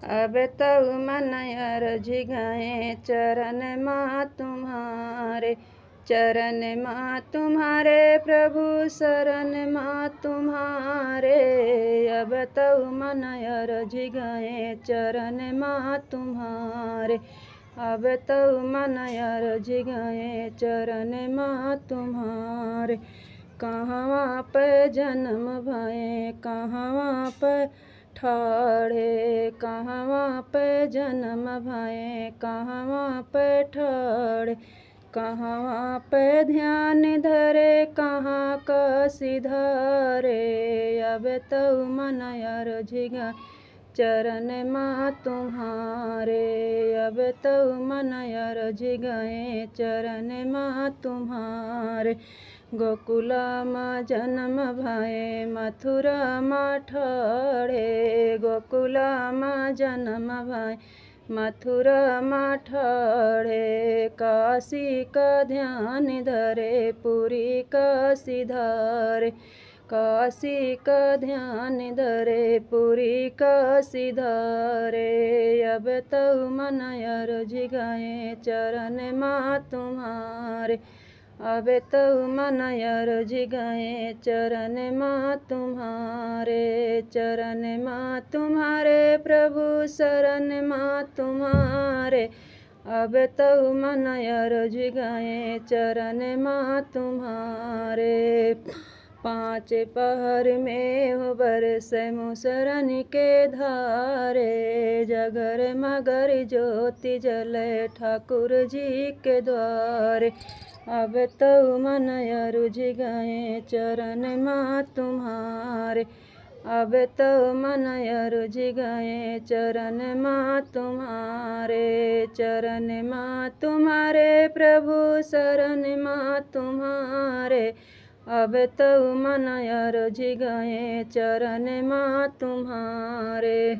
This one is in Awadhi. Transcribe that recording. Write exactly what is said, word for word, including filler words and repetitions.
अब तउ मन अरजि गए चरण मा तुम्हारे, चरण मा तुम्हारे प्रभु शरण मा तुम्हारे। अब तउ मन अरजि गए चरण मा तुम्हारे, अब तउ मन अरजि गए चरण मा तुम्हारे। कहवाँ पे जन्म भए, कहवाँ पे ठड़े, कहवाँ पे जन्म भए, कहवाँ पे ठड़े, कहवाँ पे ध्यान धरे, कहाँ का सिधारे। अब तउ मन अरजि गए चरण मा तुम्हारे, अब तउ मन अरजि गए चरण मा तुम्हारे। गोकुला मा जन्म भए, मथुरा मा ठड़े, गोकुला मा जन्म भए, मथुरा मा ठड़े। काशी का ध्यान धरे, पुरी का सिधारे, काशी का ध्यान धरे, पुरी का सिधारे। अब तउ मन अरजि गए चरण मा तुम्हारे, अब तउ मन अरजि गए चरण मा तुम्हारे, चरण मा तुम्हारे प्रभु शरण मा तुम्हारे। अब तउ मन अरजि गए चरण मा तुम्हारे। पाँच पहर में हो बरसै मुसरन के धारे, जगर मगर ज्योति जले ठाकुर जी के द्वारे। अब तउ मन अरजि गए चरण मा तुम्हारे, अब तउ मन अरजि गए चरण मा तुम्हारे, चरण मा तुम्हारे प्रभु शरण मा तुम्हारे। अब तउ मन अरजि गए चरण मा तुम्हारे।